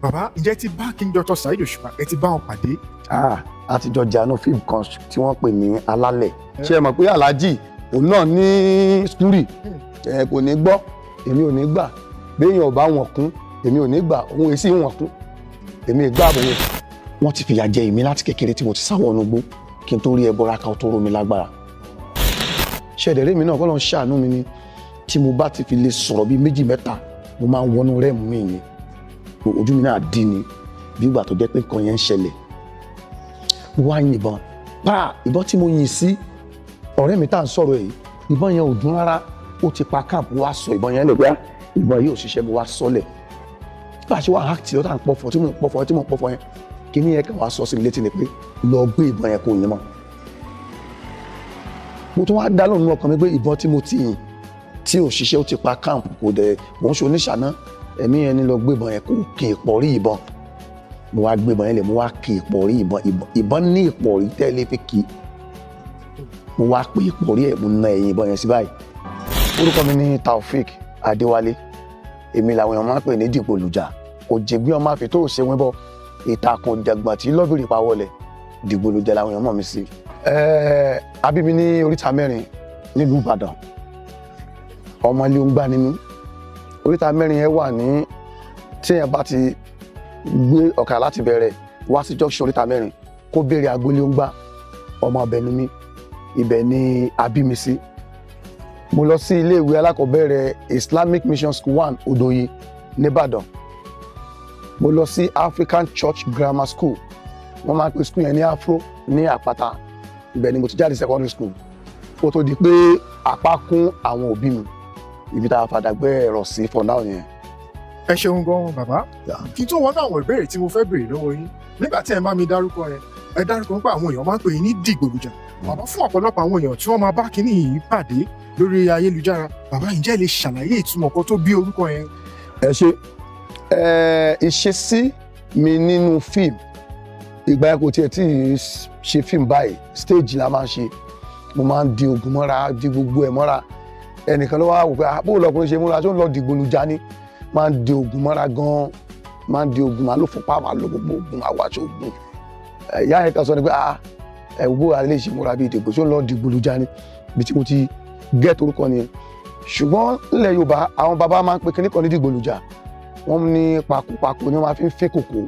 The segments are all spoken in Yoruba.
Bàbá, ǹjẹ́ ti bá King Dr. Saheed Òṣùpá, ẹ ti bá wọn pàdé? Ah, a ti jọ jànú fíìmù kan tí wọ́n pè ní Alálẹ̀. Ṣé ẹ mọ̀ pé Aláàjì òun náà ní skúrì, ẹ kò ní gbọ́, èmi ò ní gbà. Béèyàn ò bá wọn kún, èmi ò ní gbà, òun èsì wọn kún, èmi ì gbà àbòyẹ. Wọ́n ti fìyà jẹ èmi láti kékeré tí mo ti sáwọ́ ọ̀nà gbó kí n tó rí ẹbọra kan tó ró mi lágbára. Ṣẹ̀dẹ̀rẹ́ mi náà kọ́ ló ń ṣàánú mi ni tí mo bá ti fi lè sọ̀rọ̀ bíi méjì mẹ́ta, mo máa ń wọnú rẹ́ẹ̀mù mi ni, ojú mi náà dí ni bí ìgbà tó jẹ́ pé nǹkan yẹn ń ṣẹlẹ̀. Mo wá yìnbọn pa ìbọn tí mo yìn sí ọ̀rẹ́ mi tá à ń sọ̀rọ̀ yìí, ìbọn yẹn ò dún rárá, ó ti pa camp. Wá sọ ìbọn yẹn lè pé ìbọn yìí ò ṣiṣẹ́, mo wá sọ́lẹ̀. Bá a ṣe wá act lọ́tà ń pọ̀fọ̀, tí mò ń pọ̀fọ̀, tí mò ń pọ̀fọ̀ yẹn, kíní yẹn kàn wá sọ sí mi létí ni pé lọ gbé ìbọn yẹn kó yín mọ́. Mo tún wá dá lóhùn nínú ọkàn mi pé ìbọn tí mo ti yìn tí ò ṣiṣẹ́, ó ti pa camp, kò dẹ̀ mò ń ṣe oníṣàná. Ẹ̀mí yẹn ní lọ gbé ìbọn yẹn kó kì í pọ̀ rí ìbọn. Mo wá gbé ìbọn yẹn lẹ̀, mo wá kì í pọ̀ rí ìbọn. Ìbọn ní ìpọ̀rí tẹ́lẹ̀ fi kì í. Mo wá pè ìpọ̀rí ẹ̀, mo na ẹ̀yìn ìbọn yẹn sí báyìí. Orúkọ mi ní Taofik Adéwálé, èmi làwọn èèyàn máa ń pè ní Dìgbòlùjà. Kò jẹ̀gbín ọmọ àfi tó ṣe wín bọ́ ìtàkùn jàgbọ̀n tí lọ́bìrì pa wọlé. Dìgbòlùjà làwọn èèyàn mọ̀ mí sí. A bí mi ní oríta mẹ́rin nílùú Ìbàdàn. Ọmọ ilé ń gbá ni mí. Oríta mẹ́rin yẹn wà ní tí èèyàn bá ti gbé ọ̀kadà láti bẹ̀rẹ̀ wá sí junction oríta mẹ́rin, kó béèrè agboolé ń gbá, ọmọ ọbẹ̀ ni mí. Ibẹ̀ ni a bí mi sí. Mo lọ sí iléèwé alákọ̀ọ́bẹ̀rẹ̀ Islamic Mission School 1, Odòye nìbàdàn. Mo lọ sí African Church Grammar School, wọ́n máa ń pe school yẹn ní Afro, ní Àpáta. Ibẹ̀ ni mo ti jáde secondary school, kó tó di pé apá kún àwọn òbí mi, ibi tá a fàdàgbẹ́ ẹ̀rọ sí for now yẹn. Ẹ ṣeun gan, bàbá. Kí n tó wọnú àwọn ìbéèrè tí mo fẹ́ béèrè lọ́wọ́ yín, nígbà tí ẹ bá mi dárúkọ yẹn, ẹ dárúkọ pé àwọn èèyàn máa ń pè yín ní Dìgbòlùjà. Bàbá, fún ọ̀pọ̀lọpọ̀ àwọn èèyàn tí wọ́n máa bá kínní yìí pàdé lórí ayélujára, bàbá, ǹjẹ́ lè ṣàlàyé ìtumọ̀ kan tó bí orúkọ yẹn? Ẹ ṣe. Ẹ ìṣesí mi nínú fíìmù, ìgbà yẹn kò tiẹ̀ tí ì ṣe fíìmù báyìí, stage la máa ń ṣe. Mo máa ń di oògùn mọ́ra, di gbogbo ẹ̀ mọ́ra. Ẹnìkan ló wá wò pé bó lọkùnrin ṣe múra tó ń lọ dìgbòlùjà ni. Máa ń di oògùn mọ́ra gan-an, máa ń di oògùn, máa ló fúnpá, máa lo gbogbo oògùn, máa wáṣọ oògùn. Ìyá yẹn kan sọ ni pé, "Ah, ẹ wo alẹ́ ṣe múra bíi ìdìbò tó ń lọ dìgbòlùjà ni." Bí tí mo ti get orúkọ nìyẹn. Ṣùgbọ́n nílẹ̀ Yorùbá, àwọn bàbá máa ń pe kinní kan ní dìgbòlùjà. Wọ́n ní pakopako ni wọ́n máa fi ń fín kòkó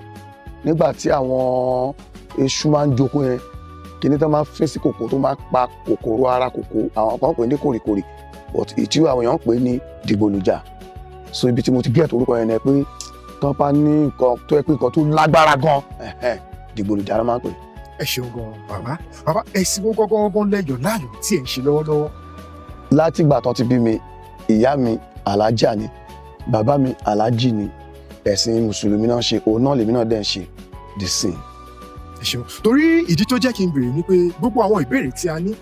nígbà tí àwọn eṣú máa ń jókòó yẹn, kinní tó máa ń fín sí kòkó tó máa ń pa kòkòrò ara kòkó. Àwọn kan pè ní kòrìkòrì, but ìtí àwọn èèyàn ń pè ní dìgbòlùjà. So ibi tí mo ti get orúkọ yẹn ni pé tán bá ní nǹkan tó yẹ pé nǹkan tó lágbára gan, dìgbòlùjà ló máa ń pè. Ẹ ṣeun gan, bàbá. Bàbá, ẹ̀sìn wo gángan lẹ́yọ̀ láàyò tí ẹ̀ ń ṣe lọ́wọ́lọ́wọ́? Látìgbà tán ti bí mi, ìyá mi alájà ni, bàbá mi alájì ni. Ẹ̀sìn mùsùlùmí náà ṣe, òun náà lèmi náà dẹ̀ ń ṣe the same. Ẹ ṣeun. Torí ìdí tó jẹ́ kí n béèrè ni pé gbogbo àwọn ìbéèrè tí a ní,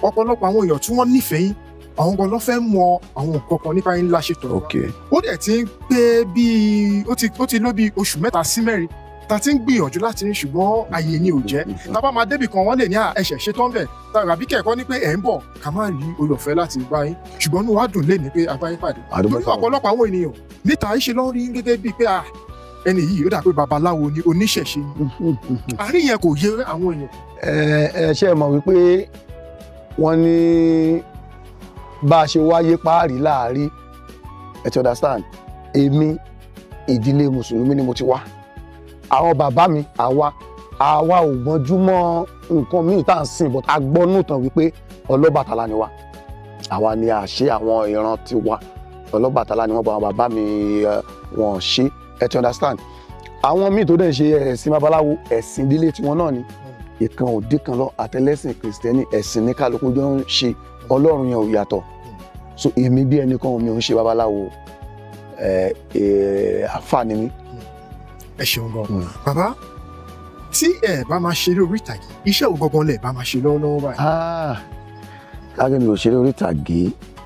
ọ̀pọ̀lọpọ̀ àwọn èèyàn tí wọ́n nífẹ̀ẹ́ yín, àwọn gan ló fẹ́ mọ àwọn nǹkan kan nípa yín láṣẹ tọ̀rọ̀. Ó dẹ̀ ti ń pé bíi ó ti ló bíi oṣù 3 sí 4 ta ti ń gbìyànjú láti rí, ṣùgbọ́n àyè ni ò jẹ́. Tá bá máa débì kan, wọ́n lè ní ẹ̀ṣẹ̀ ṣe tán bẹ̀ tàbí kẹ̀kọ́ ní pé ẹ̀ ń bọ̀, ká má rí olùfẹ́ láti bá yín. Ṣùgbọ́n inú wa dùn lé ní pé a bá yín pàdé. Àdúgbò. Torí ọ̀pọ̀lọpọ̀ àwọn ènìyàn níta ìṣe ló ń rí gẹ́gẹ́ bíi pé ẹni yìí, ó dà pé babaláwo ni, oníṣẹ̀ṣe ni. Àárín yẹn kò yé àwọn èèyàn. Ẹ ẹ ṣe é mọ̀ wípé wọ́n ní bá a ṣe wáyé páàrí láàrí, ẹ ti understand. Èmi, ìdílé mùsùlùmí ni mo ti wá. Àwọn bàbá mi, àwa ò gbọ́njú mọ́ nǹkan míì tá à ń sìn, but a gbọ́ nù tán wípé Ọlọ́bàtálá ni wá. Àwa ni àṣẹ àwọn ìran ti wa, Ọlọ́bàtálá ni wọ́n bá àwọn bàbá mi wọ́n ṣe. Ẹ ti understand. Àwọn míì tó dẹ̀ ń ṣe ẹ̀sìn babaláwo, ẹ̀sìn ìdílé tiwọn náà ni. Ìkan òdì kan lọ àtẹlẹ́sìn kìrìsìtẹ́nì, ẹ̀sìn ní kálukú jọ ń ṣe, Ọlọ́run yẹn ò yàtọ̀. So èmi bí ẹnìkan, mi ò ń ṣe babaláwo, ẹ ẹ àfà ni mí. Ẹ ṣeun gan, bàbá. Tí ẹ bá máa ṣeré orí ìtàgé, iṣẹ́ wo gangan lẹ bá máa ṣe lọ́wọ́lọ́wọ́ báyìí? Ah, lágbẹ́ mi ò ṣeré orí ìtàgé,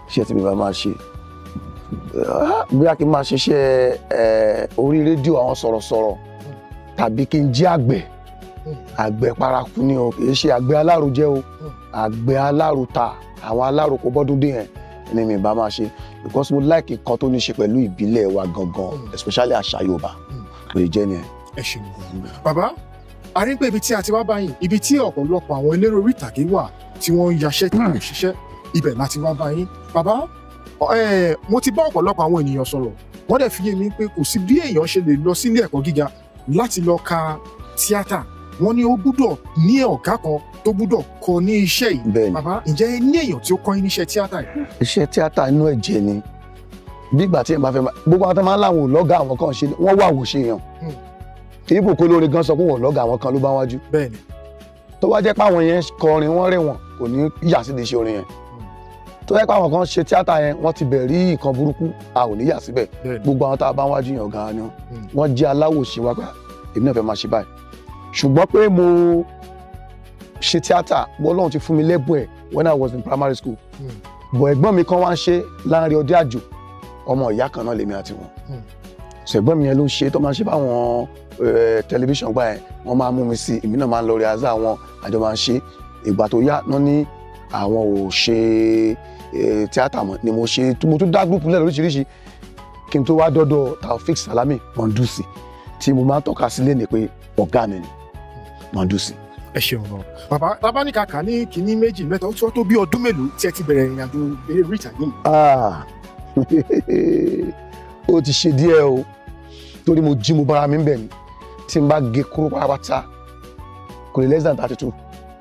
iṣẹ́ tí mi bá máa ṣe, bóyá kí n máa ṣiṣẹ́ orí rédíò, àwọn sọ̀rọ̀sọ̀rọ̀, tàbí kí n jẹ́ àgbẹ̀. Àgbẹ̀ paraku ni o, kì í ṣe àgbẹ̀ alárojẹ o, àgbẹ̀ alárota, àwọn alároko bọ́dún dé yẹn ni mi bá máa ṣe, because mo like nǹkan tó ní ṣe pẹ̀lú ìbílẹ̀ wa gangan, especially àṣà Yorùbá. Pé jẹ́ ni ẹ. Ẹ ṣeun bàbá. A rí pé ibi tí a ti wá báyìí, ibi tí ọ̀pọ̀lọpọ̀ àwọn eléré orí ìtàgé wà tí wọ́n ń yaṣẹ́, tí wọ́n ń ṣiṣẹ́, ibẹ̀ láti wá báyìí. Bàbá, mo ti bá ọ̀pọ̀lọpọ̀ àwọn ènìyàn sọ̀rọ̀, wọ́n dẹ̀ fi yé mi pé kò sí bí èèyàn ṣe lè lọ sílé ẹ̀kọ́ gíga láti lọ ka tíátà, wọ́n ní ó gbúdọ̀ ní ọ̀gá kan tó gbúdọ̀ kọ́ ní iṣẹ́ yìí. Bẹ́ẹ̀ni. Bàbá, ǹjẹ́ ẹ ní èèyàn tí ó kọ́ yín níṣẹ́ tíátà yìí? Iṣẹ́ tíátà inú ẹ̀jẹ̀ ni. Bí ìgbà tí ẹ̀ bá fẹ́ máa gbogbo àwọn tó máa ń láwọn ò lọ́gàá, àwọn kan ṣe wọ́n wà wò ṣe yàn. Ibò kó lóore gan sọ pé wọ́n lọ́gàá, àwọn kan ló bá wájú. Tó bá jẹ́ pé àwọn yẹn kọrin wọ́n rẹ̀ wọ́n kò ní yà sí di iṣẹ́ orin yẹn. Tó jẹ́ pé àwọn kan ṣe tíátà yẹn, wọ́n ti bẹ̀ rí nǹkan burúkú, a ò ní yà síbẹ̀. Gbogbo àwọn tá a bá wájú yàn gan-an ni wọ́n jẹ́ aláwòṣe wá pé èmi náà fẹ́ máa ṣe báyìí. Ṣùgbọ́n pé mo ṣe tíátà, Ọlọ́run ti fún mi lẹ́bùn ẹ̀ when I was in primary school. Bọ̀ ẹ̀gbọ́n mi kan wá ń ṣe láàrin ọdẹ àjò, ọmọ ìyá kan náà lèmi àti wọn. So ẹ̀gbọ́n mi yẹn ló ń ṣe, tó máa ń ṣe báwọn tẹlifíṣàn gbà yẹn, wọ́n máa ń mú mi sí, èmi náà máa ń lọ rehearsal wọn, àjọ máa ń ṣe. Ìgbà tó yá náà ní àwọn ò ṣe tíátà mọ́ ni mo ṣe, mo tún dá group lẹ̀ lóríṣiríṣi kí n tó wá dọ́dọ̀ Taofik Salami Mondusi, tí mo máa ń tọ́ka sílé ni pé ọ̀gá mi ni Mondusi. Ẹ ṣeun gan bàbá. Tábánikà kà ní kínní, méjì, mẹ́ta, ó tó bí ọdún mélòó tí ẹ ti bẹ̀rẹ̀ ìrìn àjò eré orí ìtàgé yìí? Ah, ó ti ṣe díẹ̀ o, torí mo jí mo bára mi ń bẹ̀ ni. Tí n bá gé kúrò pátápátá, kò lè less than 32.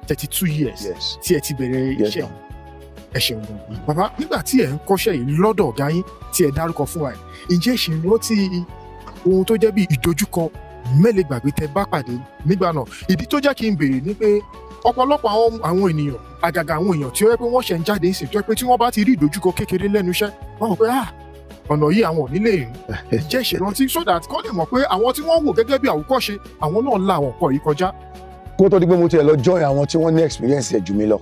32 years? Yes. Tí ẹ ti bẹ̀rẹ̀ Yes, iṣẹ́. Ẹ ṣeun gan bàbá. Nígbà tí ẹ ń kọ́ṣẹ́ yìí lọ́dọ̀ ọ̀gá yín tí ẹ dárúkọ fún wa yìí, ǹjẹ́ ṣì ń rántí ohun tó jẹ́ bí ìdojúkọ mẹ́lẹ̀ gbàgbé tẹ bá pàdé nígbà náà? Ìdí tó jẹ́ kí n béèrè ni pé ọ̀pọ̀lọpọ̀ àwọn ènìyàn, àgàgà àwọn èèyàn tí ó yẹ pé wọ́n ṣẹ̀ ń jáde sí, tó yẹ pé tí wọ́n bá ti rí ìdojúkọ kékeré lẹ́nu iṣẹ́, wọ́n mọ̀ pé ah, ọ̀nà yìí àwọn ò ní lè rìn. Ǹjẹ́ ṣèrántí, so that kọ́ lè mọ̀ pé àwọn tí wọ́n wò gẹ́gẹ́ bí àwòkọ́ṣe, àwọn náà la àwọn nǹkan yìí kọjá. Kó tó di pé mo tiẹ̀ lọ join àwọn tí wọ́n ní experience ẹ̀ jù mí lọ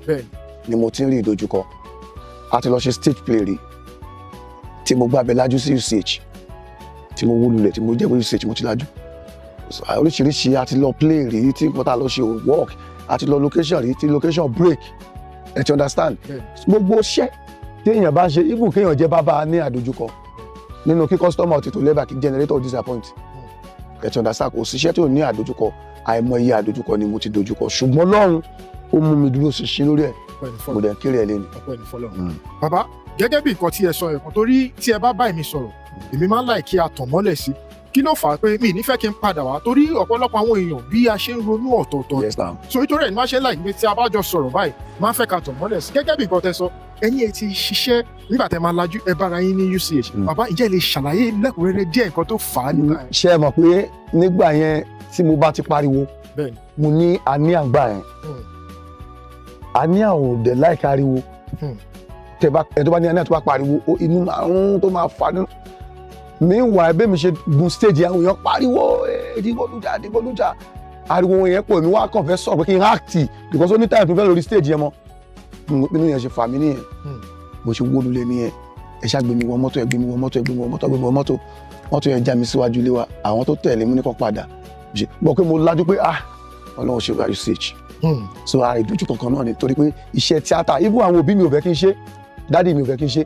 ni mo ti ń rí ìdojúkọ. A ti lọ ṣe stage play rí tí mo gbàbẹ lájú sí UCH, tí mo wó lulẹ̀, tí mo jẹ́ pé UCH mo ti lájú. So, oríṣiríṣi a ti lọ play rí tí nǹkan tá a lọ ṣe ò work, a ti lọ location rí tí location break. Ẹ ti understand? Gbogbo iṣẹ́ tí èèyàn bá ń ṣe, even kéèyàn jẹ́ bàbá, ní àdojúkọ nínú kí customer ti tó lẹ́bàá, kí generator disappoint. Ẹ ti understand? Kò síṣẹ́ tí ò ní àdojúkọ. Àìmọye àdojúkọ ni mo ti dojúkọ, ṣùgbọ́n Ọlọ́run ó mú mi dúró ṣinṣin lórí ẹ̀. Ọpẹ́ ní Mo fọlọ́. dẹ̀ ń kéré ẹ̀ lẹ́nu. Ọpẹ́ ní fọlọ́. Bàbá, gẹ́gẹ́ bí nǹkan tí ẹ sọ ẹ̀kan, torí tí ẹ bá bá èmi sọ̀rọ̀, èmi máa ń láì kí a tàn mọ́lẹ̀ sí kí ló fà á pé mi ì ní fẹ́ kí n padà wá, torí ọ̀pọ̀lọpọ̀ àwọn èèyàn, bí a ṣe ń ronú ọ̀tọ̀ọ̀tọ̀. Yes now. So nítorí ẹ̀ ní máa ṣe láì pé tí a bá jọ sọ̀rọ̀ báyìí, máa ń fẹ́ ká tàn mọ́lẹ̀ sí. Gẹ́gẹ́ bí nǹkan tẹ sọ, ẹ̀yin ẹ ti ṣiṣẹ́, nígbà tẹ máa lajú, ẹ bára yín ní UCH. Bàbá, ǹjẹ́ ẹ lè ṣàlàyé lẹ́kùnrẹ́rẹ́ díẹ̀ nǹkan tó fà á nígbà yẹn? Ṣé ẹ mọ̀ pé nígbà yẹn tí mo bá ti pariwo, mo ní àníyàn gbà yẹn. Àníyàn ò dẹ̀ láìka ariwo. Tẹ bá ẹ tó bá ní àníyàn, tó bá pariwo, inú máa ń tó máa fa nínú. Meanwhile, bẹ́ẹ̀ mi ṣe gun stage, àwọn èèyàn pariwo, "Dìgbòlújà, Dìgbòlújà!" Ariwo wọn yẹn pọ̀, èmi wá kàn fẹ́ sọ̀rọ̀ pé kí n act, because ó ní time tó fẹ́ lórí stage yẹn mọ́. Inú yẹn ṣe fà mí nìyẹn. Bó ṣe wó lulẹ̀ nìyẹn. Ẹ ṣá gbé mi wọ mọ́tò, ẹ gbé mi wọ mọ́tò, ẹ gbé mi wọ mọ́tò, ẹ gbé mi wọ mọ́tò. Mọ́tò yẹn já mi síwájú ilé wa. Àwọn tó tẹ̀lé mi ní kó padà ṣe gbọ́ pé mo lajú pé ah, Ọlọ́run ṣe wá UCH. So ara ìdójú kankan náà ni, torí pé iṣẹ́ tíátà, even àwọn òbí mi ò fẹ́ kí n ṣe, daddy mi ò fẹ́ kí n ṣe,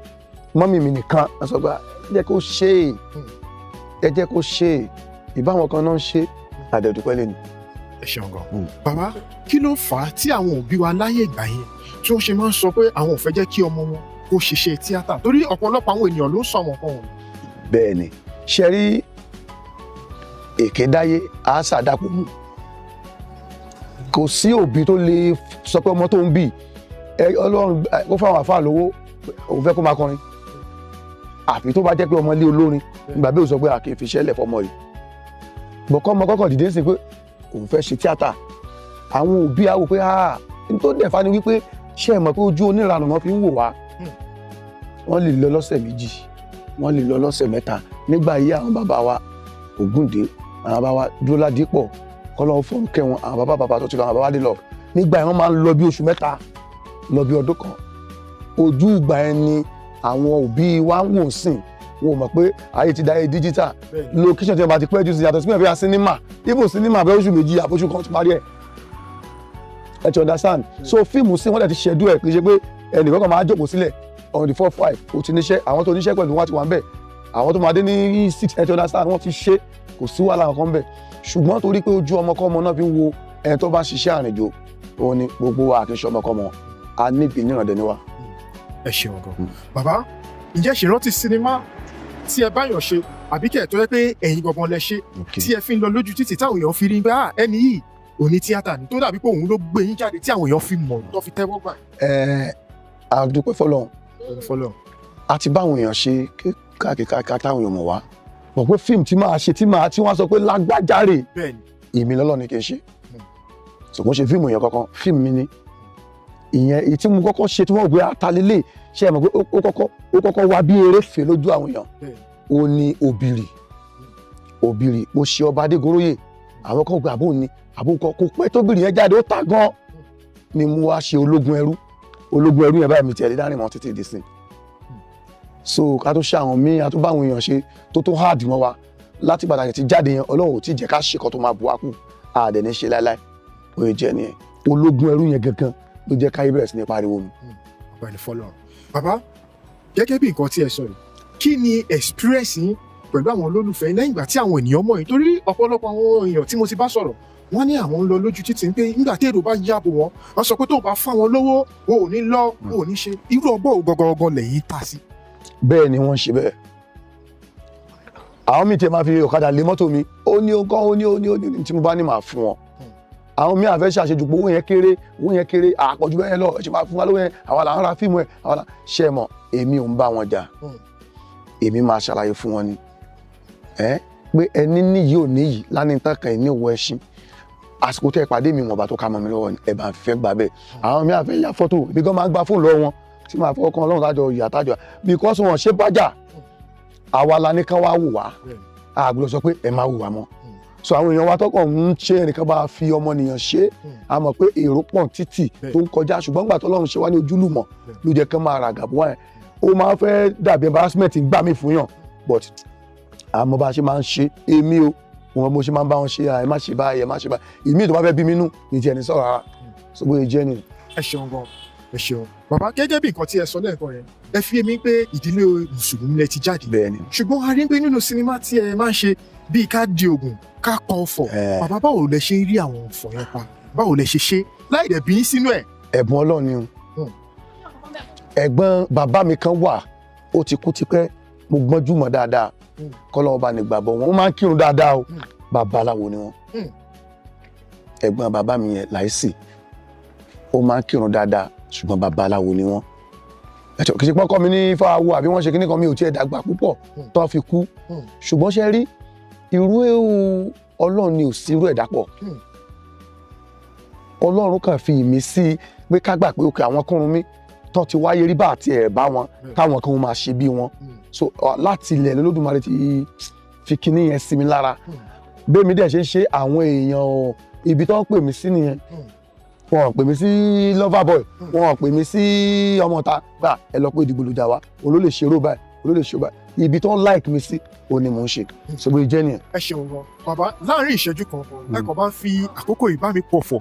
mummy mi nìkan wọ́n sọ pé ẹ jẹ́ kó ṣe é, ẹ jẹ́ kó ṣe é, ìbáwọn kan náà ń ṣe, àdẹ̀dúpẹ́ lé ni. Ẹ ṣeun gan. Bàbá, kí ló fà á tí àwọn òbí wa láyé ìgbà yẹn tí wọ́n ṣe máa ń sọ pé àwọn ò fẹ́ jẹ́ kí ọmọ wọn kó ṣiṣẹ́ tíátà? Torí ọ̀pọ̀lọpọ̀ àwọn ènìyàn ló ń sọ àwọn nǹkan wọ̀nyí. Bẹ́ẹ̀ ni. Ṣe rí èké dáyé àásà dàpọ̀ mú, kò sí òbí tó lè sọ pé ọmọ tó ń bì ẹ, Ọlọ́run kó fáwọn àfáà lówó, òun fẹ́ kó máa kọrin, àfi tó bá jẹ́ pé ọmọ ilé olórin. Nígbà bí ó sọ pé a kì í fi iṣẹ́ lẹ̀ fọmọ yìí bọ̀kọ́, ọmọ kọ́kọ́ dìde sí pé òun fẹ́ ṣe tíátà, àwọn òbí á wò pé ah, n tó dẹ̀ fa ni wípé, ṣé ẹ mọ̀ pé ojú oníranù náà fi ń wò wá? Wọ́n lè lọ lọ́sẹ̀ 2, wọ́n lè lọ lọ́sẹ̀ 3. Nígbà yí àwọn bàbá wa Ògúndé, àwọn bàbá wa Dúróládípọ̀, kọ́lọ́ fọ́n kẹ́ wọn, àwọn bàbá bàbá tó ti lọ, àwọn bàbá dé lọ, nígbà yẹn wọ́n máa ń lọ bí oṣù 3, lọ bí ọdún kan. Ojú ìgbà yẹn ni àwọn òbí wa ń wò sìn. Wọn ò mọ̀ pé ayé ti dáyé digital. Location tí wọ́n bá ti pẹ́ jù sí, yàtọ̀ sí pé bí i cinema, even cinema bẹ́ẹ̀, oṣù 2 àbóṣù kan ti parí ẹ̀. Ẹ ti understand? So fíìmù sí, wọ́n dẹ̀ ti schedule ẹ̀. Kì í ṣe pé ẹnìkan kan máa jókòó sílẹ̀ on the 4 5, o ti níṣẹ́, àwọn tó níṣẹ́ pẹ̀lú wọn ti wà ń bẹ̀, àwọn tó máa dé ní 6. Ẹ ti understand? Wọ́n ti ṣe kò. Kò sí wàhálà kankan bẹ̀. Ṣùgbọ́n torí pé ojú ọmọkọ́mọ náà fi ń wo ẹni tó bá ṣiṣẹ́ àrìnjò, òun ni gbogbo wa kì í ṣe ọmọkọ́mọ, a níbi nírànlẹ́ ni wa. Ẹ ṣeun gan. Bàbá, ǹjẹ́ ṣèrántí sinimá tí ẹ báyọ̀ ṣe àbí kẹ̀ tó yẹ pé ẹ̀yin gangan lẹ ṣe tí ẹ fi ń lọ lójú títì táwọn èèyàn fi rí pé ẹni yìí òní tíátà ni, tó dàbí pé òun ló gbé yín jáde tí àwọn èèyàn fi mọ̀ tó fi tẹ́wọ́ gbà? Ẹ a dúpẹ́ fọ́lọ́run. A ti báwọn èèyàn ṣe káàkiri táwọn èèyàn mọ̀ wá. Mọ̀ pé fíìmù tí máa ṣe tí wọ́n sọ pé lágbájáre èmi lọ́lọ́ ni kì í ṣe. Ṣùgbọ́n ṣe fíìmù èèyàn kankan, fíìmù mi ni. Ìyẹn èyí tí mo kọ́kọ́ ṣe tí wọ́n gbé atalélé, ṣe é mọ̀ pé ó kọ́kọ́ wá bí eré fè lójú àwọn èèyàn. Ó ní Òbìrì. Òbìrì, mo ṣe ọba Adégoróyè, àwọn kan gba àbóhùn ni àbóhùn kan kò pẹ́ tóbìrì yẹn jáde, ó ta gan ni mo wá ṣe ológun ẹrú. Ológun ẹrú yẹn báyìí mi tiẹ̀ lé dárìn mọ́ títí di sin. So ká tó ṣe àwọn míì, a tó bá àwọn èèyàn ṣe tó hard mọ́ wa láti pàtàkì ti jáde yẹn, Ọlọ́run ò tí jẹ́ ká ṣe kan tó máa bu wá kù, a dẹ̀ ní ṣe láéláé. Ó yẹ jẹ́ nìyẹn. Ológun ẹrú yẹn gangan ló jẹ́ káyé bẹ̀rẹ̀ sí ní pariwo mi. Ọba ẹni fọlọ́run. Bàbá, gẹ́gẹ́ bí nǹkan tí ẹ sọ yìí, kí ni experience yín pẹ̀lú àwọn olólùfẹ́ yín lẹ́yìn ìgbà tí àwọn ènìyàn mọ̀ yín? Torí ọ̀pọ̀lọpọ̀ àwọn èèyàn tí mo ti bá sọ̀rọ̀, wọ́n ní àwọn ń lọ lójú títì pé nígbà tí èrò bá yàbò wọn, wọ́n sọ pé tó bá fáwọn lówó, o ò ní lọ, o ò ní ṣe. Irú ọgbọ́n gọgọgọ lẹ́yìn ta sí. Bẹ́ẹ̀ ni wọ́n ṣe bẹ́ẹ̀. Àwọn míì tẹ máa fi ọ̀kadà lé mọ́tò mi, ó ní ó kọ́, ó ní ó ní ó ní tí mo bá ní màá fún wọn. Àwọn míì àfẹ́ ṣàṣejù pé owó yẹn kéré, àpọ̀jù bẹ́ẹ̀ lọ, ẹ ṣe máa fún wa lówó yẹn, àwa là ń ra fíìmù ẹ̀, àwa là ṣe mọ̀, èmi ò ń bá wọn jà. Èmi máa ṣàlàyé fún wọn ni. Ẹ pé ẹni níyì ò níyì lánìí tán kan ní ìwọ ẹṣin. Àsìkò tẹ́ pàdé mi wọ̀nba tó ká mọ́ mi lọ́wọ́ ni ẹ bá ń fẹ́ gbà bẹ́ẹ̀. Àwọn míì àfẹ́ ya fọ́tò, èmi gan máa ń gba fóònù lọ́wọ́ wọn tí màá fọwọ́ kan Ọlọ́run tájọ ìyá tájọ. Because wọn ṣe bájà, àwa la ní kán wá wò wá. A gbọ́dọ̀ sọ pé ẹ máa wò wá mọ́. So àwọn èèyàn wa tọkàn ń ṣe ẹnìkan bá fi ọmọnìyàn ṣe, a mọ̀ pé èrò pọ̀ títì tó ń kọjá, ṣùgbọ́n gbà tọ́lọ́run ṣe wá ní ojúlùmọ̀ ló jẹ́ kán máa ràgàbọ̀ wá yẹn. Ó máa ń fẹ́ dàbí embarrassment gbà mí fún yàn, but àmọ́ bá a ṣe máa ń ṣe, èmi o, wọn bó ṣe máa ń bá wọn ṣe, ẹ má ṣe báyìí, ẹ má ṣe báyìí. Ìmí tó bá fẹ́ bí mi nú ní ti ẹni sọ̀rọ̀ rárá. So bóyá jẹ́ ni. Ẹ ṣeun gan, ẹ ṣeun. Bàbá, gẹ́gẹ́ bí nǹkan tí ẹ sọ lẹ́ẹ̀kan yẹn, ẹ fi èmi pé ìdílé mùsùlùmí lẹ ti jáde. Bẹ́ẹ̀ni. Ṣùgbọ́n a rí pé nínú sinimá tí ẹ máa ń ṣe bíi ká di ògùn, ká kọ ọ̀fọ̀. Bàbá, báwo lẹ ṣe ń rí àwọn ọ̀fọ̀ yẹn pa? Báwo lẹ ṣe ṣe láì dẹ̀ bí sínú ẹ̀? Ẹ̀bùn Ọlọ́run ni o. Ẹ̀gbọ́n bàbá mi kan wà, ó ti kú tipẹ́, mo gbọ́njú mọ̀ dáadáa. Kọ́lọ́wọ́ bá ní gbàgbọ́ wọn, wọ́n máa ń kírun dáadáa o. Babaláwo ni wọ́n. Ẹ̀gbọ́n bàbá mi yẹn láìsí, ó máa ń kírun dáadáa, ṣùgbọ́n babaláwo ni wọ́n. Kì í ṣe pọ́nkọ́ mi ní fáwọ́ àbí wọ́n ṣe kíní kan, mi ò tiẹ̀ dàgbà púpọ̀ tó fi kú. Ṣùgbọ́n ṣe rí irú Ọlọ́run ni ò sí irú ẹ̀dá pọ̀. Ọlọ́run kàn fi ìmísí pé ká gbà pé òkè àwọn kúrun mi tó ti wáyé rí bá àti ẹ̀ bá wọn, táwọn kan máa ṣe bí wọn. So láti ilẹ̀ lÓdùmarè ti fi kinní yẹn sí mi lára. Bẹ́ẹ̀ mi dẹ̀ ṣe ń ṣe àwọn èèyàn ibi tó ń pè mí sí nìyẹn. Wọ́n pè mí sí lover boy, wọ́n pè mí sí ọmọọta, gbà ẹ lọ pé ìdìgbòlùjà wa, òun ló lè ṣerú báyìí, òun ló lè ṣe báyìí. Ibi tó ń like mi sí, òun ni mò ń ṣe. So bóyá jẹ́ nìyẹn. Ẹ ṣeun gan. Bàbá, láàárín ìṣẹ́jú kan, ẹ kàn bá ń fi àkókò yìí bá mi pọ̀fọ̀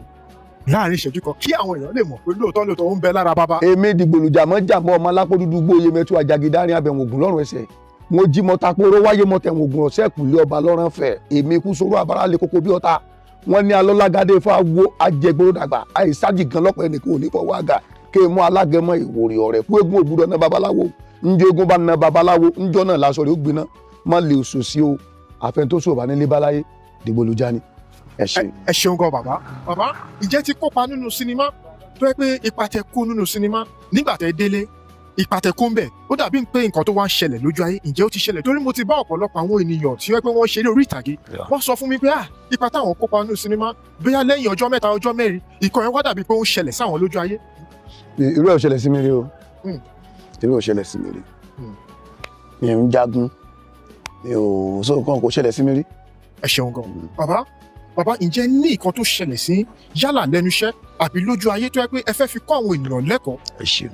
láàárín ìṣẹ́jú kan kí àwọn èèyàn lè mọ̀ pé lóòótọ́ lóòótọ́ ó ń bẹ lára bàbá. Èmi dìgbòlùjà mọ́ jàmọ́ ọmọ alápò dúdú gbóyè mẹ́tú àjàgídárin abẹ̀wọ̀n ògùn lọ́rùn ẹsẹ̀. Mo jí mọ́ tapóró wáyé mọ́ tẹ̀wọ̀n ògùn ọ̀sẹ̀ kùlé ọba lọ́rán fẹ̀. Èmi kú sóró àbára lè kókó bí ọ̀tá. Wọ́n ní alọ́lágádé fáwo ajẹgbóró dàgbà àìsájì gan lọ́pọ̀ ẹnìkan ò ní fọwọ́ àga kí mú alágẹmọ ìwòrì ọ̀rẹ́ kú eégún ògbúdọ̀ ná babaláwo njẹ́ eégún bá ná babaláwo njọ́ náà lásọ rẹ̀ ó gbiná má lè sùn sí o àfẹntósù ọba nílé báláyé dìgbòlùjá ni. Ẹ ṣe. Ẹ ṣeun gan bàbá. Bàbá, ǹjẹ́ ti kópa nínú sinimá tó yẹ pé ipa tẹ kó nínú sinimá nígbà tẹ délé, ipa tẹ kó ń bẹ̀, ó dàbí pé nǹkan tó wá ń ṣẹlẹ̀ lójú ayé, ǹjẹ́ ó ti ṣẹlẹ̀? Torí mo ti bá ọ̀pọ̀lọpọ̀ àwọn ènìyàn tí wọ́n pé wọ́n ṣeré orí ìtàgé, wọ́n sọ fún mi pé ipa táwọn kópa nínú sinimá bóyá lẹ́yìn ọjọ́ mẹ́ta ọjọ́ mẹ́rin ìkọ̀ yẹn wá dàbí pé ó ń ṣẹlẹ̀ sáwọn lójú ayé. Irú ẹ̀ ò ṣẹlẹ̀ sí mi rí o. Irú ẹ̀ ò ṣẹlẹ̀ sí mi rí. Mi ò ń jagun, mi ò sọ nǹkan kò ṣẹlẹ̀ sí mi rí. Ẹ ṣeun gan. Bàbá, bàbá, ǹjẹ́ ní nǹkan tó ṣẹlẹ̀ sí yálà lẹ́nu iṣẹ́ àbí lójú ayé tó yẹ pé ẹ fẹ́ fi kọ́ àwọn ènìyàn lẹ́kọ̀ọ́? Ẹ ṣeun.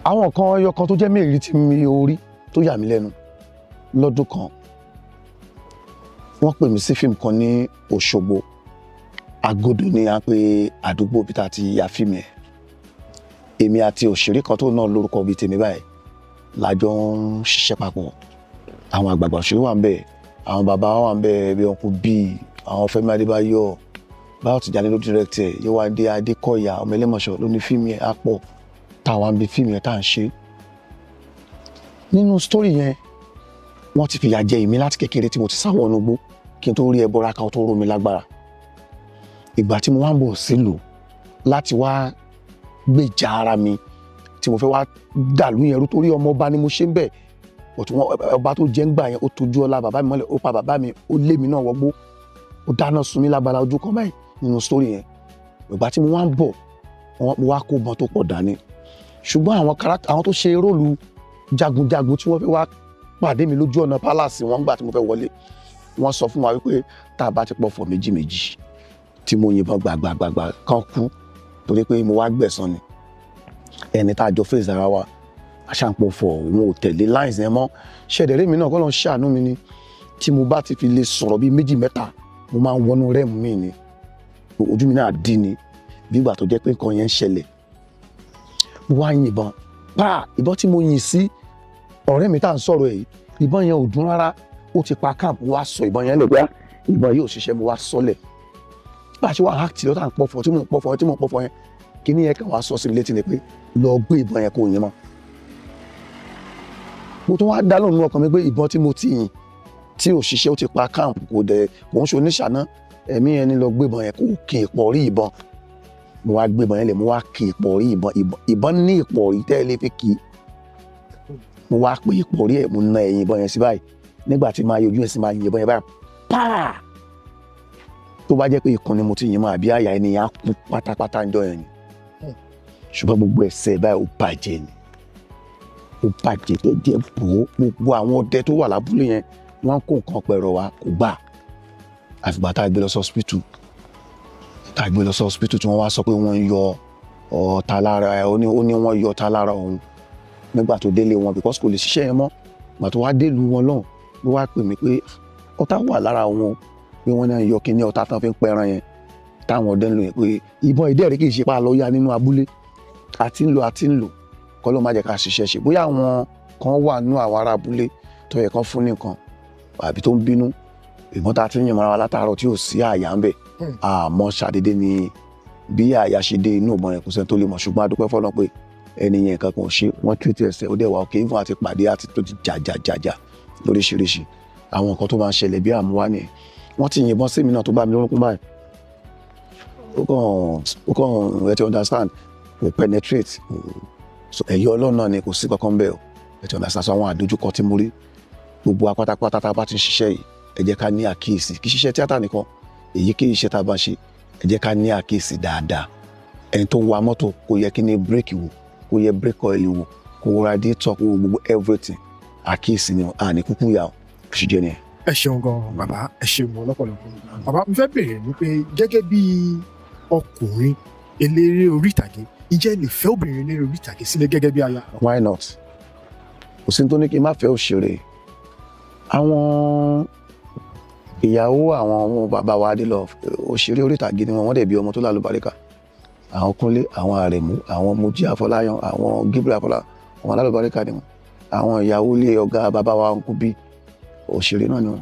Àwọn kan ẹyọ kan tó jẹ́ mẹ́rin tí mi ò rí tó yà mí lẹ́nu lọ́dún kan, wọ́n pè mí sí fíìmù kan ní Òṣogbo. Agodo ni a pè àdúgbò bí ta ti ya fíìmù yẹn. Èmi àti òṣèré kan tó náà lórúkọ bíi tèmi báyìí la jọ ń ṣiṣẹ́ papọ̀. Àwọn àgbààgbà òṣèré wà ń bẹ̀, Àwọn bàbá wa wà ń bẹ bí ọkùn bíi àwọn Fẹ́mi Adébáyọ̀, Báyọ̀ Tìjàní ló direct ẹ̀, Yéwándé Adékọ̀yà ọmọ Ẹlẹ́mọ̀ṣọ́ ló ní fíìmù yẹn. Á pọ̀ táwa ń bi fíìmù yẹn tá à ń ṣe. Nínú story yẹn, wọ́n ti fìyà jẹ èmi láti kékeré tí mo ti sá wọnú igbó kí n tó rí ẹbọra kan tó ró mi lágbára. Ìgbà tí mo wá ń bọ̀ sílùú láti wá gbèjà ara mi, tí mo fẹ́ wá dàlú yẹn rú, torí ọmọ ọba ni mo ṣe ń bẹ̀. Ọ̀tún ọba tó jẹ́ ń gbà yẹn, ó tójú ọlá bàbá mi mọ́lẹ̀, ó pa bàbá mi, ó lé mi náà wọgbó, ó dáná sun mí lábala ojú kan báyìí nínú story yẹn. Ìgbà tí mo wá ń bọ̀, mo wá kó bọn tó pọ̀ dání. Ṣùgbọ́n àwọn character, àwọn tó ṣe role jagunjagun tí wọ́n fẹ́ wá pàdé mi lójú ọ̀nà palace wọn gbà tí mo fẹ́ wọlé, wọ́n sọ fún wa wípé tá a bá ti pọ̀fọ̀ méjì méjì tí mo yìnbọn gbàgbàgbàgbà kan kú, torí pé mo wá gbẹ̀san ni. Ẹni tá a jọ fèsì ara wa aṣàǹpọ̀fọ̀, òun ò tẹ̀lé lines yẹn mọ́. Ṣẹ̀dẹ̀rẹ́ mi náà kọ́ ló ń ṣàánú mi ni, tí mo bá ti fi lè sọ̀rọ̀ bíi méjì mẹ́ta, mo máa ń wọnú realm mi ni, ojú mi náà dí ni bí ìgbà tó jẹ́ pé nǹkan yẹn ń ṣẹlẹ̀. Mo wá yìnbọn pa. Ìbọn tí mo yìn sí ọ̀rẹ́ mi tá à ń sọ̀rọ̀ yìí, ìbọn yẹn ò dún rárá, ó ti pa camp. Wá sọ ìbọn yẹn lẹ̀ pé ìbọn yìí ò ṣiṣẹ́, mo wá sọ́lẹ̀. Bá a ṣe wá act lọ́tà ń pọ̀fọ̀, tí mò ń pọ̀fọ̀, tí mò ń pọ̀fọ̀ yẹn, kíní yẹn kàn wá sọ sí mi létí ni pé lọ gbé ìbọn yẹn kó yín mọ́. Mo tún wá dá lóhùn nínú ọkàn mi pé ìbọn tí mo ti yìn tí ò ṣiṣẹ́, ó ti pa camp, kò dẹ̀ kò ń ṣe oníṣàná. Ẹ̀mí yẹn ní lọ gbé ìbọn yẹn kó kì í pọ̀ rí ìbọn. Mo wá gbé ìbọn yẹn lẹ̀, mo wá kì í pọ̀ rí ìbọn. Ìbọn ní ìpọ̀ rí tẹ́ ẹ lè fi kì í. Mo wá pé ìpọ̀ rí ẹ̀, mo na ẹ̀yìn ìbọn yẹn sí báyìí. Nígbà tí máa yọjú ẹ̀ sí, máa yin ìbọn yẹn báyìí pàà, tó bá jẹ́ pé ikùn ni mo ti yìn mọ́ àbí àyà, ẹni yẹn á kú pátápátá ń jọ yẹn ni. Ṣùgbọ́n gbogbo ẹsẹ̀ báyìí, ó bàjẹ́ ni, ó bàjẹ́ jẹ́jẹ́ bò ó. Gbogbo àwọn ọdẹ tó wà lábúlé yẹn, wọ́n kó nǹkan pẹ̀rọ wa, kò gbà, àfìgbà tá a gbé lọ sí hospital, tá a gbé lọ sí hospital tí wọ́n wá sọ pé wọ́n ń yọ ọ̀tá lára ẹ̀. Ó ní wọ́n yọ ọ̀tá lára òun nígbà tó délé wọn, because kò lè ṣiṣẹ́ yẹn mọ́. Ìgbà tó wá délùú wọn lọ́hùn ló wá pè mí pé ọ̀tá wà lára wọn, pé wọ́n náà yọ kíní ọ̀tá tán fi ń pẹran yẹn táwọn ọdẹ ń lò yẹn, pé ìbọn ìdẹ́rẹ́ kì í ṣe pa lọ yá nínú abúlé àti ń lò àti ń lò kọ́ ló má jẹ́ ká ṣiṣẹ́ ṣe. Bóyá àwọn kan wà nínú àwọn ará abúlé tó yẹ kán fún nìkan àbí tó ń bínú ìbọn tá a ti ń yìn mọ́ra wa látàárọ̀ tí ò sí àyà ń bẹ̀. Àmọ́ ṣàdédé ni bí àyà ṣe dé inú ìbọn yẹn, kò sẹ́ni tó lè mọ̀. Ṣùgbọ́n a dúpẹ́ fọ́lọ́run pé ẹni yẹn nǹkan kan ò ṣe. Wọ́n treat ẹsẹ̀, ó dẹ̀ wà òkè ìfún àti pàdé àti tó ti jà jà jà jà lóríṣiríṣi. Àwọn nǹkan tó máa ń ṣẹlẹ̀ bí àmúwá nìyẹn. Wọ́n ti yìnbọn sí mi náà tó bá mi lórúnkún báyìí, ó kàn, ẹ ti understand, kò penetrate. So ẹ̀yọ́ Ọlọ́run náà ni, kò sí kankan bẹ́ẹ̀ o, ẹ ti understand. So àwọn àdójúkọ tí mo rí, gbogbo wa pátápátá tá a bá ti ń ṣiṣẹ́ yìí, ẹ jẹ́ ká ní àkíyèsí. Kì í ṣiṣẹ́ tíátà nìkan, èyíkéyìí iṣẹ́ tá a bá ṣe, ẹ jẹ́ ká ní àkíyèsí dáadáa. Ẹni tó ń wa mọ́tò, kó yẹ kí ní brake wò, kó yẹ brake oil wò, kó wo radiator, kó wo gbogbo everything. Àkíyèsí ni à ní kúkú yà ó ṣì jẹ́ nìyẹn. Ẹ ṣeun gan, bàbá, ẹ ṣeun gan lọ́pọ̀lọpọ̀. Bàbá, mo fẹ́ bèèrè ní pé gẹ́gẹ́ bí ọkùnrin eléré orí ìtàgé, ǹjẹ́ ẹ lè fẹ́ obìnrin eléré orí ìtàgé sílẹ̀ gẹ́gẹ́ bí aya? Why not? Kò sí ní tó ní kí n má fẹ́ òṣèré. Àwọn ìyàwó àwọn ọmọ bàbá wa Adélọ, òṣèré orí ìtàgé ni wọn. Wọ́n dẹ̀ bí ọmọ tó lálùbáríkà. Àwọn Kúnlé, àwọn Àrẹ̀mú, àwọn Mojí Afọláyan, àwọn Gabriel Afọláyan, àwọn alálùbáríkà ni wọn. Àwọn ìyàwó ilé ọ̀gá bàbá wa ń kú bí òṣèré náà ni wọn.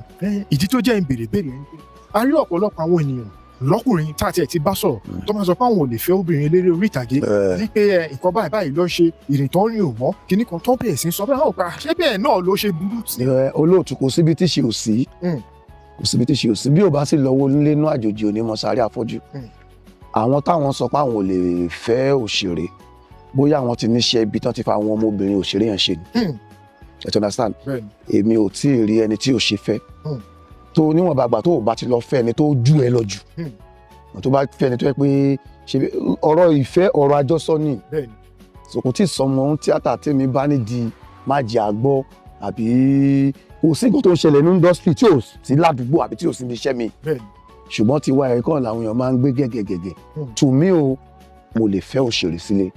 Ìdí tó jẹ́ ń béèrè béèrè ni pé a rí ọ̀pọ̀lọpọ̀ àwọn ènìyàn lọ́kùnrin tá a tiẹ̀ ti bá sọ̀rọ̀ tó máa sọ pé àwọn ò lè fẹ́ obìnrin eléré orí ìtàgé, ní pé nǹkan báyìí báyìí ló ṣe, ìrìn tó ń rìn ò mọ́ kíní kan, tó bẹ̀rẹ̀ sí sọ bẹ́ẹ̀ náà pa. Ṣé bẹ́ẹ̀ náà ló ṣe burú tí? Olóòtú, kò síbi tí ṣe ò sí. Kò síbi tí ṣe ò sí. Bí ò bá sì lọ́wọ́ nílé inú àjòjì, ò ní mọ sáré àfọ́jú. Àwọn táwọn sọ pé àwọn ò lè fẹ́ òṣèré, bóyá àwọn ti níṣẹ́ ibi tán ti fa àwọn ọmọbìnrin òṣèré yẹn ṣe ni. Ẹ ti understand? Èmi ò tí ì rí ẹni tí ò ṣe fẹ́. Tó níwọ̀nba àgbà tó o bá ti lọ fẹ́ ẹni tó jù ẹ lọ jù, tó bá fẹ́ ẹni tó yẹ pé ṣe ọ̀rọ̀ ìfẹ́, ọ̀rọ̀ àjọsọ ni. So kò tí ì sọmọ ohun tíátà tèmi bá nídìí má jẹ́ àgbọ́, àbí kò sí nǹkan tó ń ṣẹlẹ̀ ní industry tí ò sí ládùúgbò àbí tí ò sí ní iṣẹ́ mi. Ṣùgbọ́n tiwa ẹ̀kọ́ làwọn èèyàn máa ń gbé gẹ́gẹ́gẹ́gẹ́. To me o, mo lè fẹ́ òṣèré sílé.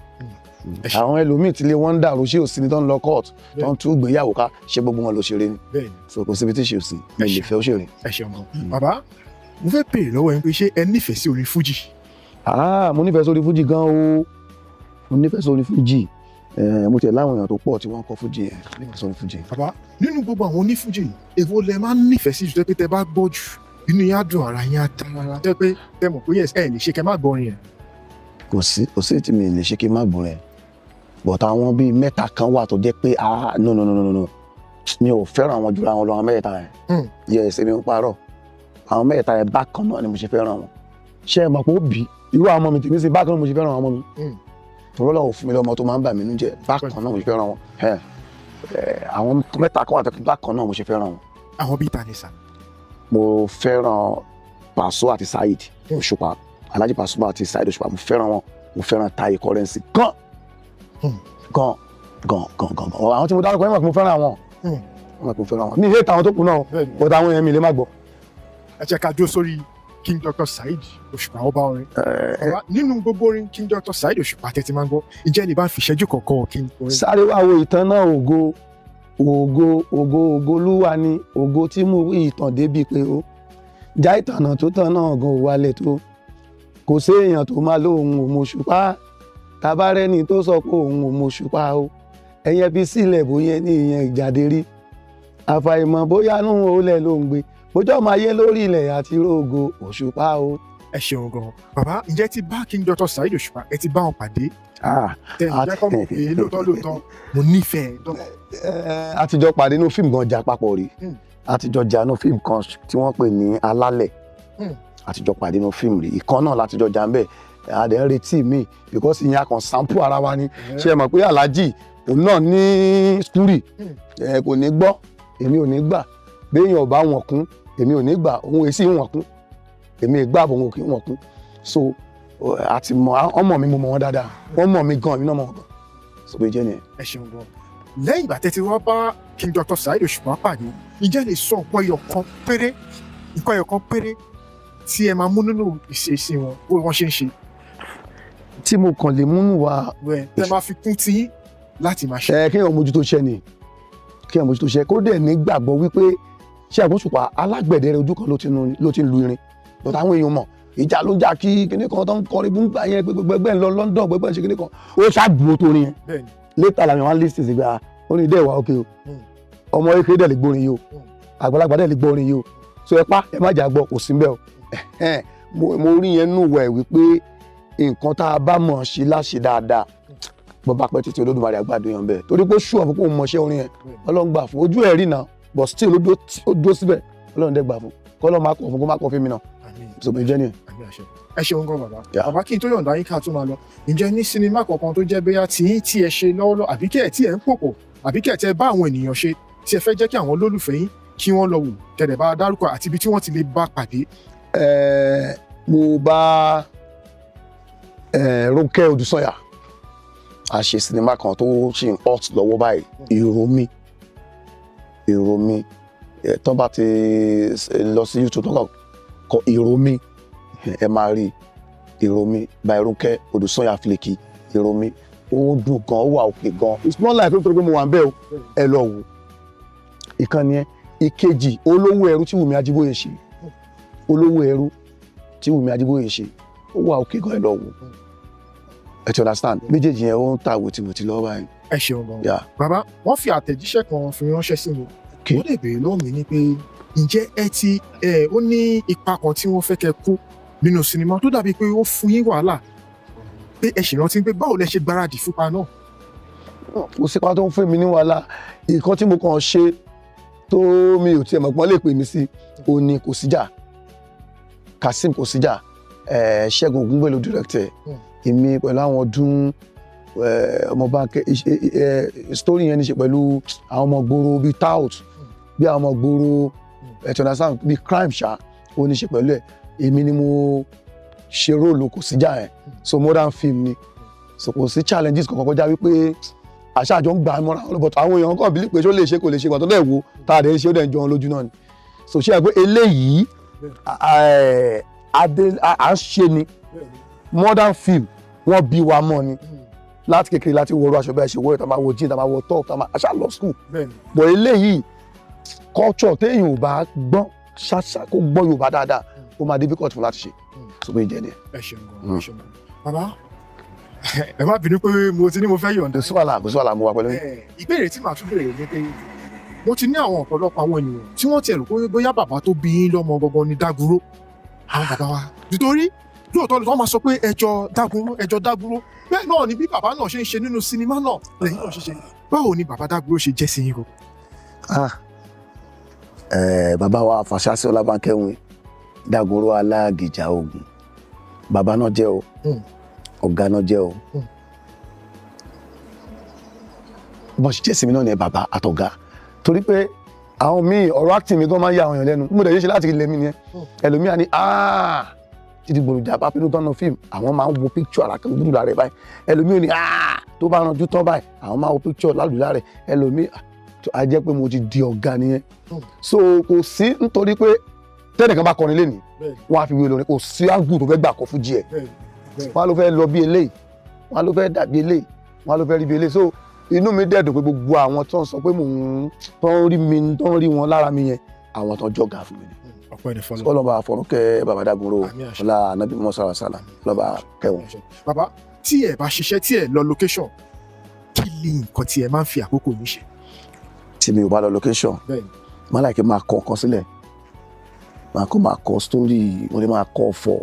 Àwọn ẹlòmíì tí ilé wọn ń dàrú, ṣé ò sí ni tó ń lọ court, tó ń tú ìgbéyàwó ká? Ṣé gbogbo wọn lòṣèré ni? So kò síbi tí ṣe ò sí, mo lè fẹ́ òṣèré. Ẹ ṣeun gan, bàbá. Mo fẹ́ béèrè lọ́wọ́ yín pé ṣé ẹ nífẹ̀ẹ́ sí orin fújì? Ah, mo nífẹ̀ẹ́ sórí fújì gan o. Mo nífẹ̀ẹ́ sórí fújì. Mo tiẹ̀ láwọn èèyàn tó pọ̀ tí wọ́n ń kọ fújì yẹn nípa sọ fújì. Bàbá, nínú gbogbo àwọn onífújì, èwo lẹ máa ń nífẹ̀ẹ́ sí jù tó pé tẹ bá gbọ́ jù inú yín á dùn, ara yín á dá rárá, tó pé tẹ mọ̀ pé yes, ẹ lè ṣe kẹ má gbọ́ orin yẹn? Kò sí tí mi lè ṣe kí n má gbọ́ rẹ̀, but àwọn bíi mẹ́ta kan wà tó jẹ́ pé, ah, no, no, no, no, no, mi ò fẹ́ràn àwọn jùlọ àwọn lọ, àwọn mẹ́ta yẹn. Yes, èmi ń parọ́, àwọn mẹ́ta yẹn bákan náà ni mo ṣe fẹ́ràn wọn. Ṣé ẹ mọ̀ pé ó bí irú àwọn ọmọ mi tèmi sí, bákan náà mo ṣe fẹ́ràn àwọn ọmọ mi. Tòrọ́ lọ́wọ́ fún mi lọ́mọ tó máa ń bà mí nú jẹ́, bákan náà mo ṣe fẹ́ràn wọn. Àwọn mẹ́ta kan wà tó bákan náà mo ṣe fẹ́ràn wọn. Àwọn bíi ta ni sà? Mo fẹ́ràn Paso àti Saheed Òṣùpá, Alhaji Pasuma àti Saheed Òṣùpá, mo fẹ́ràn wọn. Mo fẹ́ràn Taye Currency gan gan gan gan gan gan. Àwọn tí mo dárúkọ yẹn mọ̀ pé mo fẹ́ràn àwọn, wọ́n mọ̀ pé mo fẹ́ràn àwọn. Mi hate àwọn tó kù náà, but àwọn yẹn mi lè má gbọ́. Ẹ jẹ́ ká dúró sórí King Dr. Saheed Òṣùpá, ọba orin. Bàbá, nínú gbogbo orin King Dr. Saheed Òṣùpá tẹ́tí máa ń gbọ́, ǹjẹ́ lè bá ń fi ìṣẹ́jú kọ̀ọ̀kan King orin? Sáré wá wo ìtàn náà. Ògo, ògo, ògo, ògo Olúwa ni ògo tí mo rí ìtàn débi pé ó já ìtànà tó tàn náà gan ò wálẹ̀ tó kò séèyàn tó máa lóhun ò mọ Òṣùpá, tabarẹ́ni tó sọ pé òun ò mọ Òṣùpá o, ẹ̀yẹn fi sílẹ̀ bóyá ní ìyẹn ìjáde rí, àfàìmọ̀ bóyá nù ó lẹ̀ ló ń gbé bójú ọmọ ayé lórí ilẹ̀ àti rógo Òṣùpá o. Ẹ ṣeun gan, bàbá. Ǹjẹ́ ti bá King Dr. Saheed Òṣùpá, ẹ ti bá wọn pàdé? Ah, Tẹ ẹ jẹ́ kọ́ mọ̀ pé lóòótọ́ lóòótọ́ mo nífẹ̀ẹ́ dọ́. Àtijọ́ pàdé inú fíìmù gan, jà papọ̀ rí. Àtijọ́ jà inú fíìmù kan tí wọ́n pè ní Alálẹ̀. Àtijọ́ pàdé inú fíìmù rí, ìkan náà látijọ́ jà ń bẹ̀. A dẹ̀ ń retí mi because ìyẹn a kàn sample ara wa ni. Ṣé ẹ mọ̀ pé Alhaji òun náà ní skúrì, ẹ kò ní gbọ́, èmi ò ní gbà. Béèyàn ò bá wọn kún, èmi ò ní gbà, òun èsì wọn kún, èmi gbà, òun ò kí wọn kún. So àti mọ ọmọ mi, mo mọ wọn dáadáa, wọ́n mọ̀ mi gan, èmi náà mọ̀ wọn gan. So pé jẹ́ nìyẹn. Ẹ ṣeun gan. Lẹ́yìn ìgbà tẹ́ ti wá bá King Dr. Saheed Òṣùpá pàdé, ǹjẹ́ lè sọ nǹkan ẹyọ kan péré, nǹkan ẹyọ kan péré tí ẹ máa mú nínú ìṣesí wọn, bó wọ́n ṣe ń ṣe, tí mo kàn lè múnú wa wẹ̀ tẹ́ máa fi kún tí láti máa ṣe? Ẹ kéèyàn mójútó iṣẹ́ ni, kéèyàn mójútó iṣẹ́, kó dẹ̀ ní gbàgbọ́ wípé ṣé àgbọ̀nsùpá alágbẹ̀dẹ rẹ ojú kan ló ti ń lu irin, but àwọn èèyàn mọ̀ ìjà ló jà kí kíní kan tó ń kọrin bú gbà yẹn, gbẹgbẹgbẹ ń lọ London, gbẹgbẹ ń ṣe kíní kan, ó ṣàdúró tó rin yẹn. Later làwọn wá list sí gba ó ní dẹ́wà ókè o, ọmọ kékeré dẹ̀ lè gbórin yìí o, àgbàlagbà dẹ̀ lè gbórin yìí o, so ẹ pa ẹ má jà gbọ́, kò sí mbẹ́ o. Ẹ̀hẹ́n, mo rí yẹn nù wẹ̀ wípé nǹkan tá a bá mọ̀ ṣe láṣẹ dáadáa, bó bá pẹ́ títí, Olódùmarè àgbàdo yàn bẹ́ẹ̀, torí pé ṣùgbọ́n fún kóun mọṣẹ́ orin yẹn, Ọlọ́run gbà fún ojú ẹ̀ rí náà, but still ó dúró síbẹ̀, Ọlọ́run dẹ̀ gbà fún, kọ́lọ́ máa kọ̀ fún, kó má kọ̀ fún mi náà. Àmín. So mi jẹ́ nìyẹn. Àmín, àṣẹ. Ẹ ṣeun gan, bàbá. Yeah. Bàbá, kí n tó yọ̀ǹda yín ká tó máa lọ, ǹjẹ́ ní sinimá kankan tó jẹ́ bóyá tí tí ẹ ṣe lọ́wọ́lọ́wọ́, àbí kí ẹ tí ẹ ń pòpọ̀, àbí kí ẹ tẹ bá àwọn ènìyàn ṣe, tí ẹ fẹ́ jẹ́ kí àwọn olólùfẹ́ yín kí wọ́n lọ wò, tẹ̀lé bá dárúkọ àti ibi tí wọ́n ti lè bá pàdé? Mo bá Rónkẹ́ Odùsànyà a ṣe sinimá kan tó ṣì ń hot lọ́wọ́ báyìí, Èrò Mi, Èrò Mi. Tó bá ti lọ sí YouTube, tó kàn kọ Èrò Mi, ẹ máa rí Èrò Mi by Rónkẹ́ Odùsànyà Flakky. Èrò Mi, ó dùn gan, ó wà òkè gan. It's not like nítorí pé mo wà ń bẹ̀ o, ẹ lọ wò. Ìkànnì ẹ. Ìkejì, Olówó Ẹrú tí Wùmí Ajíbóyè ṣe, Olówó Ẹrú tí Wùmí Ajíbóyè ṣe, ó wà òkè gan, ẹ lọ wò. Ẹ ti understand, méjèèjì yẹn ó ń ta wòtìwòtì lọ́wọ́ báyìí. Ẹ ṣeun gan. Yeah. Bàbá, wọ́n fi àtẹ̀jíṣẹ́ kan fi ránṣẹ́ sí mi. Wọ́n lè béèrè lọ́wọ́ mi ní pé ǹjẹ́ ẹ ti ẹ ó ní ipa kan tí wọ́n fẹ́ kẹ́ kó nínú sinimá tó dàbí pé ó fún yín wàhálà, pé ẹ sì rántí pé báwo lẹ ṣe gbáradì fúnpa náà? Kò sípa tó ń fún mi ní wàhálà. Nǹkan tí mo kàn ṣe tó mi ò tiẹ̀ mọ̀ pọ́n lè pè mí sí, ó ní Kò Síjà, Kazeem Kò Síjà, Ṣẹ́gun Ògúngbè ló direct ẹ̀. Èmi pẹ̀lú àwọn ọdún ọmọ báńkẹ́, story yẹn ní ṣe pẹ̀lú àwọn ọmọ gbòòrò bíi tout, bí àwọn ọmọ gbòòrò, ẹ̀ tí understand, bíi crime ṣá, ó ní ṣe pẹ̀lú ẹ̀. Èmi ni mo ṣe role Kò Síjà yẹn. So modern film ni, so kò sí challenges kankan kọjá wípé àṣà àjọ ń gbà á mọ́ra wọn, but àwọn èèyàn kàn bí pé ṣó lè ṣe, kò lè ṣe, ìgbà tó dẹ̀ wo tá a dẹ̀ ń ṣe, ó dẹ̀ ń jọ wọn lójú náà ni. So ṣé ẹ pé eléyìí adé à ń ṣe ni modern film, wọ́n bí wa mọ́ ni láti kékeré, láti wọrọ aṣọ bẹ́ẹ̀ ṣe wọ́, tá máa wọ jean, tá máa wọ top, tá máa aṣá lọ school. But eléyìí, culture téèyàn ò bá gbọ́n ṣáṣá, kó gbọ́ Yorùbá dáadáa, ó máa difficult fún láti ṣe. So bẹ́ẹ̀ jẹ́ ni. Ẹ ṣeun gan, ẹ ṣeun gan, bàbá. Ẹ má bínú pé mo ti ní mo fẹ́ yọ̀ǹda. Kò sí wàhálà, kò sí wàhálà, mo wà pẹ̀lú yín. Ìbéèrè tí màá tún béèrè ni pé mo ti ní àwọn ọ̀pọ̀lọpọ̀ àwọn ènìyàn tí wọ́n ti rò pé bóyá bàbá tó bí yín lọ́mọ gangan ni Dágunró, àwọn bàbá wa, nítorí lóòótọ́ ni wọ́n máa sọ pé ẹjọ́ Dágunró, ẹjọ́ Dágunró. Bẹ́ẹ̀ náà ni bí bàbá náà ṣe ń ṣe nínú sinimá náà lẹ́yìn náà ṣe ṣe. Báwo ni bàbá Dágunró ṣe jẹ́ sí yín o? Ah. Bàbá wa Fàṣásí Ọlábánkẹ́wìn Dágunró Alágìjà Ogun, bàbá náà jẹ́ o, ọ̀gá náà jẹ́ o. Bọ́n ṣe jẹ́ sí mi náà ni bàbá àtọ̀gá, torí pé àwọn míì, ọ̀rọ̀ acting mi gan máa ń yà àwọn èèyàn lẹ́nu. Mo dẹ̀ yé ṣe láti ilẹ̀ mi nìyẹn. Ẹlòmíà ni títí gbòòrò bá pinnu tán náà fíìmù, àwọn máa ń wo picture ara kan gbúdúrà rẹ̀ báyìí. Ẹlòmíà ni tó bá ranjú tán báyìí, àwọn máa wo picture lálùdá rẹ̀. Ẹlòmíà a jẹ́ pé mo ti di ọ̀gá nìyẹn. So kò sí, nítorí pé tẹ́nìkan bá kọrin lénìí, wọ́n á fi wé lórin. Kò sí ágùn tó fẹ́ gbà kọ fújì ẹ̀, wọ́n á ló fẹ́ lọ bí eléyìí, wọ́n á ló fẹ́ dàbí eléyìí, wọ́n á ló fẹ́ rí bí eléyìí. So inú mi dẹ̀ dùn pé gbogbo àwọn tó ń sọ pé mò ń tó ń rí mi, tó ń rí wọn lára mi yẹn, àwọn tó ń jọ̀gá fún mi ni. Ọpẹ́ ní fọlọ́. Ọlọ́ba àfọ̀rúnkẹ́ bàbá Dágunró. Àmín, àṣẹ. Ọlá anabi mọ́sára sálà lọ́ba kẹwọn. Bàbá, tí ẹ bá ṣiṣẹ́, tí ẹ lọ location, kí ni nǹkan tí ẹ máa ń fi àkókò yín ṣe? Tí mi ò bá lọ location, máa láì kí n máa kọ nǹkan sílẹ̀, máa kọ story, mo lè máa kọ ọ̀fọ̀,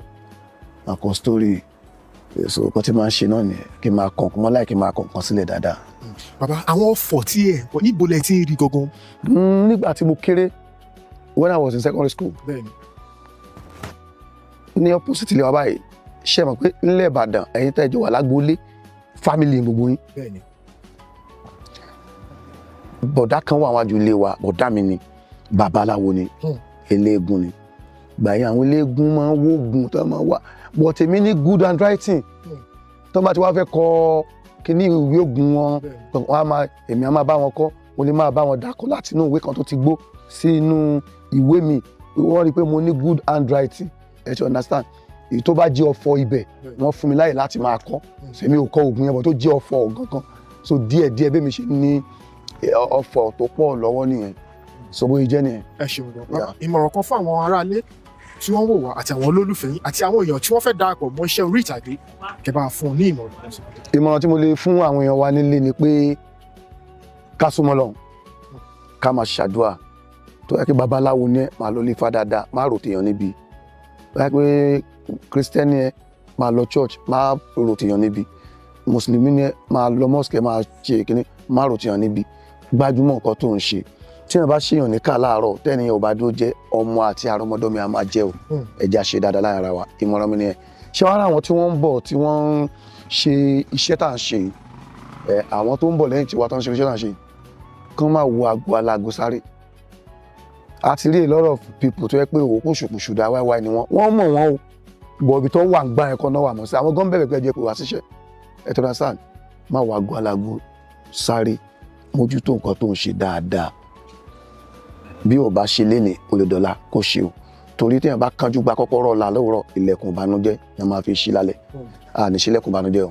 máa kọ story. So nǹkan tí máa ń ṣe náà nìyẹn, kí n máa kọ nǹkan, mo láì kí n máa kọ nǹkan sílẹ̀ dáadáa. Bàbá, àwọn ọ̀fọ̀ tí ẹ kọ, níbo lẹ ti ń rí gangan? Nígbà tí mo kéré, when I was in secondary school, ní opposite ilé wa báyìí, ṣe mọ̀ pé nílẹ̀ Ìbàdàn, ẹ̀yin tẹ́ ẹ jọ wà lágboolé, family gbogbo yín. Bọ̀dá kan wà wájú ilé wa, bọ̀dá mi ni, babaláwo ni, eléégún ni. Gbà yẹn, àwọn eléégún máa ń wógun tó máa wà, but èmi ní good handwriting. Tó bá ti wá fẹ́ kọ kíní ìwé ògùn wọn, wọn á máa, èmi á máa bá wọn kọ. Mo lè máa bá wọn dákọ láti inú ìwé kan tó ti gbó sí inú ìwé mi. Wọ́n rí i pé mo ní good handwriting, ẹ ti understand. Èyí tó bá jẹ́ ọ̀fọ̀ ibẹ̀, wọ́n fún mi láyè láti máa kọ. Èmi ò kọ ògùn yẹn bọ̀, tó jẹ́ ọ̀fọ̀ gangan. So díẹ̀ díẹ̀ bẹ́ẹ̀ mi ṣe ní ọ̀fọ̀ tó pọ̀ lọ́wọ́ nìyẹn. So bóyá jẹ́ nìyẹn. Ẹ ṣeun gan. Bàbá, ìmọ̀ràn kan fún àwọn aráalé tí wọ́n wò wá àti àwọn olólùfẹ́ yín àti àwọn èèyàn tí wọ́n fẹ́ darapọ̀ mọ́ iṣẹ́ orí ìtàgé, kẹ́ bá fún un ní ìmọ̀ràn. Ìmọ̀ràn tí mo lè fún àwọn èèyàn wa nílé ni pé ká súnmọ́ Ọlọ́run, ká máa ṣàdúrà. Tó yẹ kí babaláwo ní ẹ, máa lọ lè fa dáadáa, má rò tèèyàn níbi. Tó yẹ pé kírísítẹ́nì ẹ, máa lọ church, má rò tèèyàn níbi. Mùsùlùmí ní ẹ, máa lọ mosque, máa ṣe kíní, má rò tèèyàn níbi. Gbájúmọ̀ nǹkan tó ń ṣe. Tí wọn bá ṣèyàn ní ká láàárọ̀, tẹ́niyàn ò bá dúró jẹ́ ọmọ àti àrọ́mọdọ́mọ, a máa jẹ́ o. Ẹja ṣe dáadáa láàrin ara wa. Ìmọ̀ràn mi nìyẹn. Ṣé wàá rà àwọn tí wọ́n ń bọ̀, tí wọ́n ń ṣe iṣẹ́ tá à ń ṣe yìí, ẹ àwọn tó ń bọ̀ lẹ́yìn tiwa tó ń ṣe iṣẹ́ tá à ń ṣe yìí, kán máa wo àgọ́ alágo sáré. A ti rí a lot of people tó yẹ pé òwò pòṣùpòṣù dá wáíwáí ni wọ́n, wọ́n mọ̀ wọ́n o, bọ̀ ibi tó wà ń gbá ẹ̀kọ́ náà wà mọ̀ sí àwọn gan bẹ̀rẹ̀ pé ẹ jẹ́ pé wá síṣẹ́. Ẹ tó understand, má wo àgọ́ alágo sáré, mójútó nǹkan tó ń ṣe dáadáa. Bí ò bá ṣe léni, ó lè dọ̀la kó ṣe o, torí téèyàn bá kánjú gba kọ́kọ́rọ́ ọ̀la lówùrọ̀, ilẹ̀kùn ìbànújẹ́ ni a máa fi ṣí lálẹ́. A ní ṣílẹ̀kùn ìbànújẹ́ o.